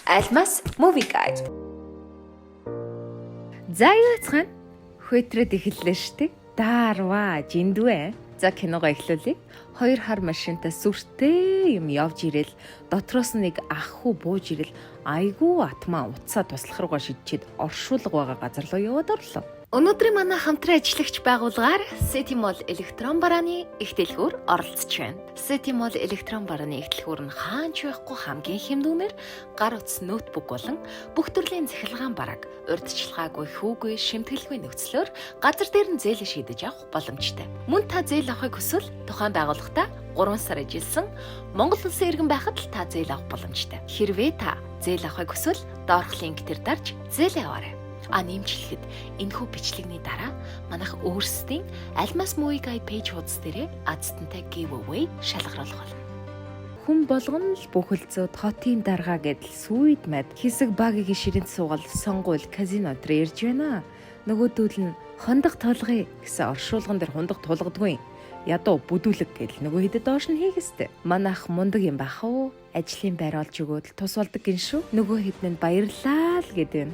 Алмас Movie Guide. За, юу яцгаана? Хөөтрөөд эхэллээ штэ. Даарва жиндвэ. За, киногоо эхлүүлье. Хоёр хар машинтай сүртэй юм явж ирэл, дотроос нэг ах хүү бууж ирэл, айгүй атмаа утсаа туслах руугаа шидчихэд оршуулга байгаа газар руу яваад орлоо. Өнөөдрийн манай хамтран ажиллагч байгууллагаар City Mall электрон барааны их дэлгүүр оролцож байна. City Mall электрон барааны их дэлгүүр нь хаанч байхгүй хамгийн хямд үнээр гар утас, ноутбук болон бүх төрлийн цахилгаан барааг урьдчилгаагүй, хүүгүй, шимтгэлгүй нөхцлөөр газар дээр нь зээлээ шийдэж авах боломжтой. Мөн та зээл авахыг хүсвэл тухайн байгууллагатаа 3 сар ажилласан Монгол улсын иргэн байхад л та зээл авах боломжтой. Хэрвээ та зээл авахыг хүсвэл доорх линк дээр дарж зээлээ аваарай. А нэмж хэлэхэд, энэхүү бичлэгний дараа манайх өөрсдийн Алмас Movie Guide page хуудас дээрээ азтантай giveaway шалгаруулах болно. Хүн болгон л бөхөлцөөд хотын дарга гэдэл сүйд мад хэсэг багийг ширэнд суугаад сонгуул казино дээр ирж байна. Нөгөөдөл нь хондох тулгая гэсэн оршуулган дээр хундах тулгадгүй. Ядуу бүдүүлэг гэдэл нөгөө хэдэд доош нь хийх ёстой. Манайх мундаг юм бах уу? Ажлын байр олж өгөөд л тус болдог гин шүү. Нөгөө хэдэн нь баярлаа л гэдэг юм.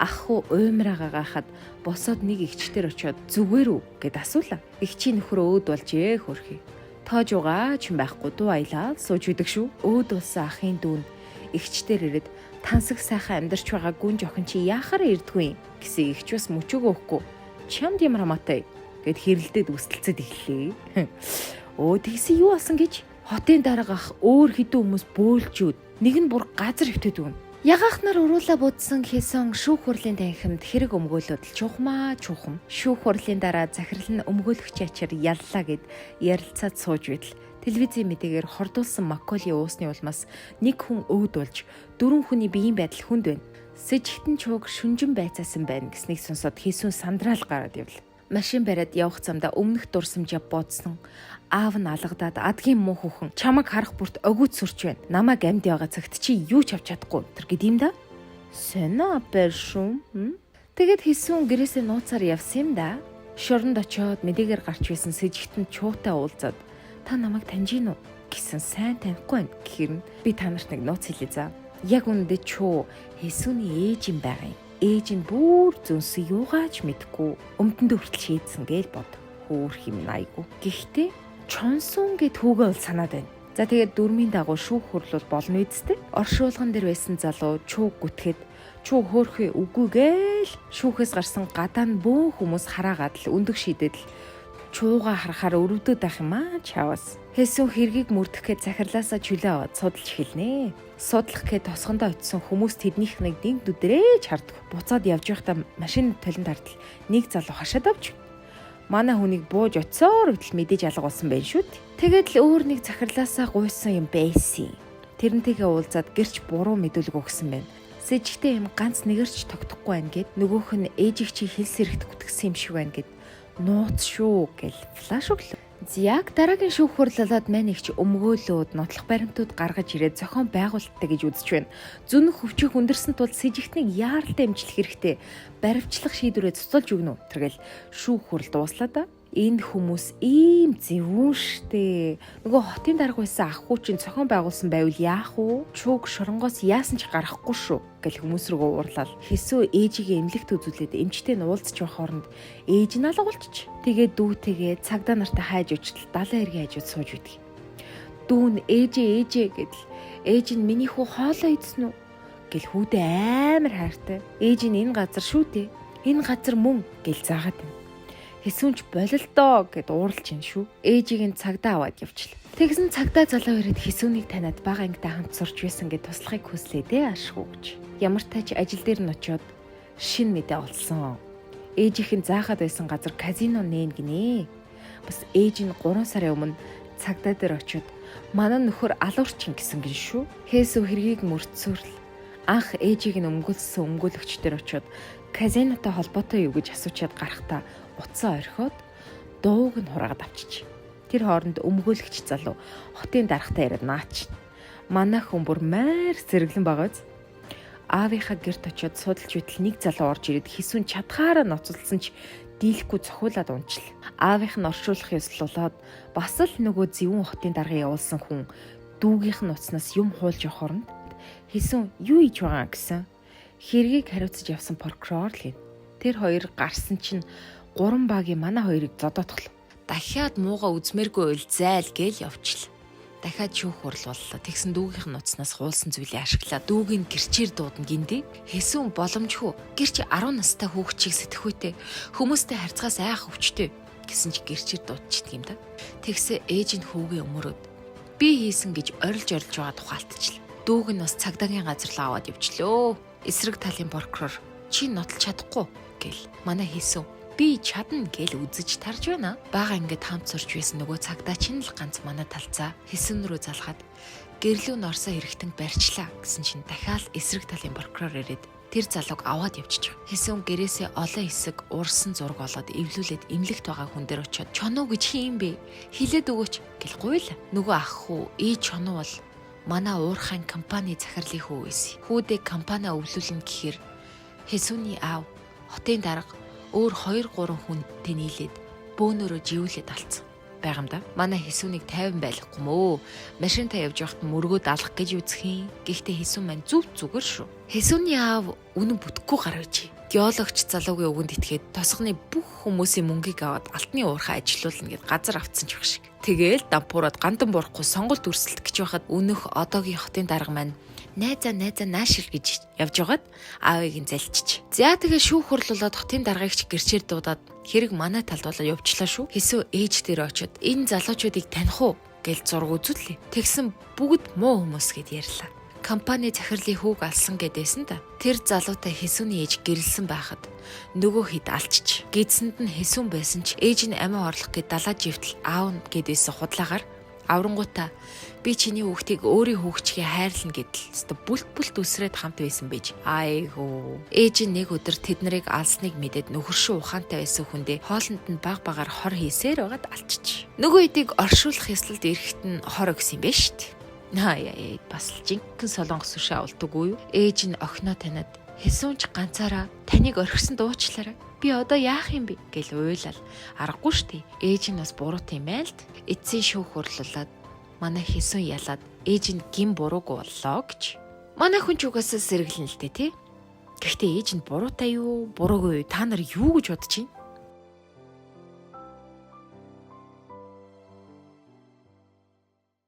Ах хүү уймраагаа гахад босоод нэг эгчтэр очиод зүгээр үү гэд асуулаа. Эгчийн нөхөр өөд болж ээ хөрхий. Тоож угаа ч юм байхгүй, дуу аялаад сууж идэг шүү. Өөд болсон ахын дүү нь эгчтэр ирээд тансаг сайхан амьдарч байгаа гүн жохон чи яхаар ирдгүй юм гэсэн эгч бас мөчөөгөө өгөхгүй. Чамд ямар хамаатай гэд хэрэлдээд үсэлцээд эхэллээ. Өө, тэгсэн юу болсон гэж хотын дарга ах өөр хэдэн хүмүүс бөөлжүүд нэг нь бүр газар хөвтөд өгнө. Ягаахнаар уруулаа будсан хийсэн шүүх хурлын танхимд хэрэг өмгөөлөд л чухмаа чухам. Шүүх хурлын дараа захирал нь өмгөөлөгчийн ачаар яллаа гэд ярилцаад сууж байтал телевизийн мэдээгээр хордуулсан Макколи уусны улмаас нэг хүн өөд болж дөрвөн хүний биеийн байдал хүнд байна. Сэжигтэн чууг шүнжин байцаасан байна гэснийг сонсоод хийсүн сандраал гараад явлаа. Машин бариад явах замдаа өмнөх дурсамжаа бодсон. Аав нь алгадаад адгийн муу хүүхэн чамаг харах бүрт огүйц сүрч байна. Намайг амьд яваа цагт чи юу ч авч чадахгүй тэр гэдэм да. Сэна шүү. Тэгээд хийсүн гэрээсээ нууцаар явсан юм да. Шоронд очиод мэдээгээр гарч байсан сэжигтэн чуутай уулзаад та намайг таньж гин үү гэсэн, сайн танихгүй байна гэхэр нь би та нарт нэг нууц хэлье за. Яг үүндээ чуу Хэсүүний ээж юм байгаа юм. Ээж нь бүр зүнс юугаач мэдгүй өмдөндөө хүртэл шийдсэн гээл бод. Хөөх юм айгу. Гэхдээ Чонсун гэд хүүгээ бол санаад байна. За, тэгээд дүрмийн дагуу шүүх хурлал болно үсттэй. Оршуулган дээр байсан залуу чууг гүтгэхэд чуу хөөхөө үгүй гээл шүүхээс гарсан гадаа нь бөөн хүмүүс хараагаад л өндөг шийдээд л чууга харахаар өрөвдөд байх юм аа чавас. Хэсүү хэргийг мөрдөх гээд захирлаасаа чөлөө аваад судалж эхэлнэ. Судлах гээд тосгондоо очисон хүмүүс тэднийх нэг динг дүдрээж хардаг. Буцаад явж байхдаа машин толинд хартал нэг залуу хашаад авч манай хүнийг бууж очисоор гэтэл мэдээж алга болсон байх шүү дээ. Тэгээд л өөр нэг захирлаасаа гуйсан юм байсан. Тэрнтэйгээ уулзаад гэрч буруу мэдүүлэг өгсөн байна. Сэжигтэй юм ганц нэгэрч тогтохгүй байна гэд, нөгөөх нь ээжийг чи хил сэрэгт гүтгсэн юм шиг байна гэд, нууц шүү гэл флаш өглөө. Яг дараагийн шүүх хурлалаад мань их ч өмгөөлөөд нотлох баримтууд гаргаж ирээд зохион байгуулалттай гэж үзэж байна. Зөнөх хөвчих өндөрсөн тул сэжигтнийг яаралтай эмчлэх хэрэгтэй. Баривчлах шийдвэрээ цуцалж өгнө үү? Тэргээл шүүх хурал дууслаа да. Энэ хүмүүс ийм зөвүүн штэ. Нөгөө хотын дарга байсан ах хүү чинь зохион байгуулсан байвал яах вэ? Чууг шоронгоос яасан ч гарахгүй шүү гэл хүмүүс рүүгээ уурлал. Хэсүү ээжигээ эмнэлэгт үзүүлээд эмчтэй нь уулзч явах хооронд ээж нь алга болчих. Тэгээд дүүтэйгээ цагдаа нартай хайж очтол далайн эргийн хажууд сууж байдаг. Дүү нь ээжээ ээжээ гэдэл ээж нь миний хүү хоолоо идсэн үү гэл хүүдээ амар хайртай. Ээж нь энэ газар шүү дээ. Энэ газар мөн гэл заагаад байна. Хэсүүнч бололтоо гэд ууралж ин шүү. Ээжийг нь цагдаа аваад явчлаа. Тэгсэн цагдаа залуу ирээд хэсүүнийг таниад бага ангидаа хамт сурч байсан гэд туслахыг хүслээ дээ ашгүй гэж. Ямар тач ажил дээр нь очиод шин мэдээ олсон. Ээжийнх нь заахад байсан газар казино нээн гинэ. Бас ээж нь 3 сарын өмнө цагдаа дээр очиод манай нөхөр алуурчин гэсэн гин шүү. Хэсүү хэргийг мөрдсөөрл анх ээжийг нь өмгөөлсөн өмгөөлөгч дээр очиод казинотой холбоотой юу гэж асуучаад гарахтаа утсаа орхиод дууг нь хураагаад авчиж. Тэр хооронд өмгөөлөгч залуу хотын даргатай яриад наач. Манай хүн бүр майр зэрэглэн байгаа биз. Аавынхаа гэрт очиод судалж байтал нэг залуу орж ирээд хэсүүн чадхаараа ноцолсон ч дийлэхгүй цохиулаад унчлаа. Аавынх нь оршуулах ёслолоод бас л нөгөө зөвүүн хотын дарга явуулсан хүн дүүгийнх нь утаснаас юм хуулж явах хооронд Хэсүүн юу хийж байгаа гэсэн. Хэргийг хариуцаж явсан прокурор л юм. Тэр хоёр гарсан чинь 3 багийн манай хоёрыг зодоотглоо. Дахиад мууга үзмээргүй уйл зайл гээл явчлаа. Дахиад шүүх хурал боллоо. Тэгсэн дүүгийнх нь нуцнаас хуулсан зүйлийг ашиглаад дүүг нь гэрчээр дуудана гиндэ. Хэсүүн боломжгүй. Гэрч 10 настай хүүхчийг сэтгэхүйтэй хүмүүстэй харьцахаас айх өвчтэй гэсэн чи гэрчээр дуудчихдаг юм да. Тэгсээ ээж нь хүүгээ өмөрөөд би хийсэн гэж орилж орилж байгаа тухайлтчихлаа. Дүүг нь бас цагдаагийн газар руу аваад явчлөө. Эсрэг талын прокурор чи нотолж чадахгүй гэл манай хийсэн би чадна гэл үзэж тарж байна. Бага ингээд хамт сурч байсан нөгөө цагдаа чинь л ганц манай талцаа хэсэн рүү залгаад гэрлүү н орсон хэрэгтэн барьчлаа гэсэн чинь дахиад эсрэг талын прокурор ирээд тэр залууг аваад явчих. Хэсэн гэрээсээ олон хэсэг урсан зураг олоод эвлүүлээд эмнэлэгт байгаа хүн дээр очиод чоноо гэж хин юм бэ? Хилээд өгөөч гэл гуйла. Нөгөө ах хүү ээ чоноо бол манай уурхайн компани захирлын хүү байсан. Хүүдээ компани өвлүүлнэ гэхээр Хэсүүний аав хотын дарга өөр 2 3 хүнтэй нийлээд бөөнөрөө живүүлээд алдсан байгаа юм да. Манай Хэсүүнийг 50 байлгахгүй мөө. Машинтаа явж байхад мөргөөд алах гэж үзэх юм. Гэхдээ Хэсүүн маань зүв зүгээр шүү. Хэсүүний аав үнэн бүтэхгүй гар байж. Геологч залуугийн үгэнд итгээд тосгоны бүх хүмүүсийн мөнгийг аваад алтны уурхай ажилуулна гэд газар автсан ч байх шиг. Тэгээл дампуураад гандан буурахгүй сонголт өрсөлдөх гэж байхад өнөөх одоогийн хотын дарга маань найзаа найзаа наашир гэж явж байгаад аавыг нь залчиж. За тэгээ шүүх хурлуулад хотын даргаыг ч гэрчээр дуудаад хэрэг манай талд болоо явчлаа шүү. Хэсүү ээж дээр очиод энэ залуучуудыг таних уу гэл зураг үзүүллээ. Тэгсэн бүгд муу хүмүүс гэд ярьлаа. Компани захирлын хүүг алсан гэдээсэн да. Тэр залуутай Хэсүүний ээж гэрэлсэн байхад нөгөө хэд алчиж. Гэдсэнд нь Хэсүүн байсан ч ээж нь амиа орлох гэд далаа живтэл аав нь гэдээсэн худлаагаар аврангуудаа би чиний хүүхдийг өөрийн хүүхчгээ хайрлана гэдэл өстө бүлт бүлт үсрээд хамт байсан байж. Айгуу. Ээж нь нэг өдөр тэд нарыг алсныг мэдээд нөхөршөө ухаантай байсан хүндээ хоолнд нь баг багаар хор хийсээр байгаад алчиж. Нөгөө эдийг оршуулах ёслолд ирэхэд нь хор өгсөн юм байна шүү дээ. Наа яа бас л жинхэнэ солонгос үшээ авалдаггүй юу? Ээж нь охиноо таниад Хэсүүнч ганцаараа таныг орхисон дуучлаарай. Би одоо яах юм бэ гэл уйлал. Аргагүй штэ. Ээж нь бас буруутай юм байна л. Эцсийн шүүх хурлуулад манай Хэсүүн ялаад ээж нь гин буруугүй боллоо гэж. Манай хүн ч угаасаа сэргэлэн л дээ тий. Гэхдээ ээж нь буруутай юу? Буруугүй юу? Та нар юу гэж бодож байна?